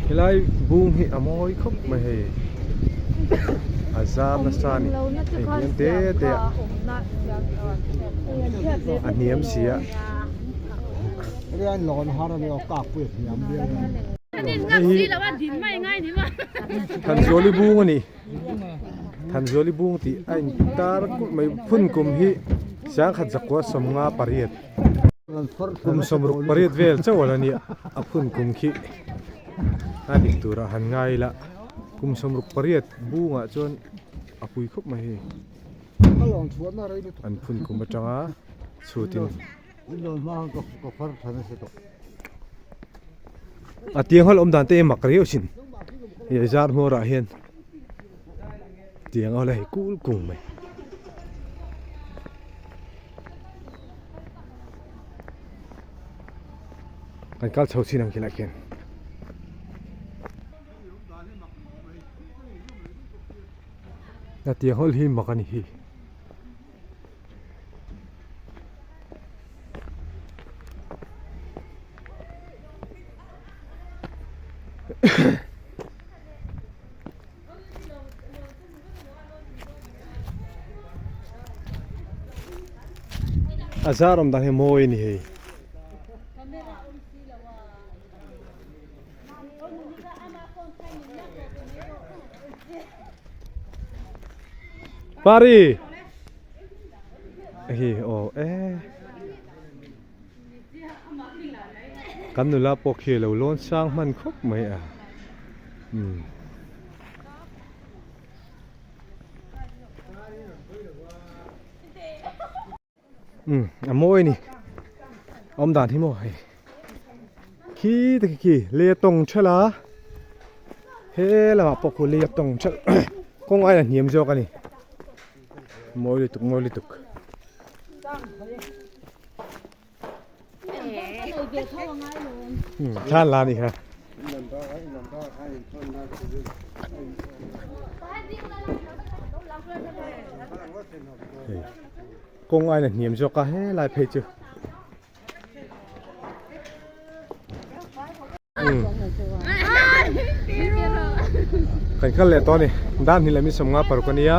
Helai bung hi a mawi khawp mai hei a zar nasa a ni hei hniam te te ah a hniam si a. Hei hi Thanzuali bung a ni Thanzuali bung tih a intar kulh mai phun kum hi sangkhat zakua 58. Kum 68 vel chauh ala nia a phun kum khi a dik turah han ngai ila kum 68 bungah chuan a pui khawp mai hei an phun kum atanga chhutin a tiang ho la awm dan te hi mak riau thin hei zar hmawrah hian tiang ho la hei kul kung mai. Kan kal chho chin ang khi lah khian. A tiang hawl hi mak a ni hi. A zar awm dan hi mawi a ni hei. Pari! Hei aw e. Kan nula pawh khi a lo lawn sang hman khawp mai a umm. Umm a mawi a ni awm dan hi maw hei khi te khi khi lei a tawng thelh a he lamah pawh khu lei a tawng thelh kawng aia hniam zawk a ni mawi lutuk mawi lutuk. Thla la ni kha. Kawng aina hniam zawk a he lai phei chu. Kan kal leh tawh a ni. Dan hi leh mi 55 a nia.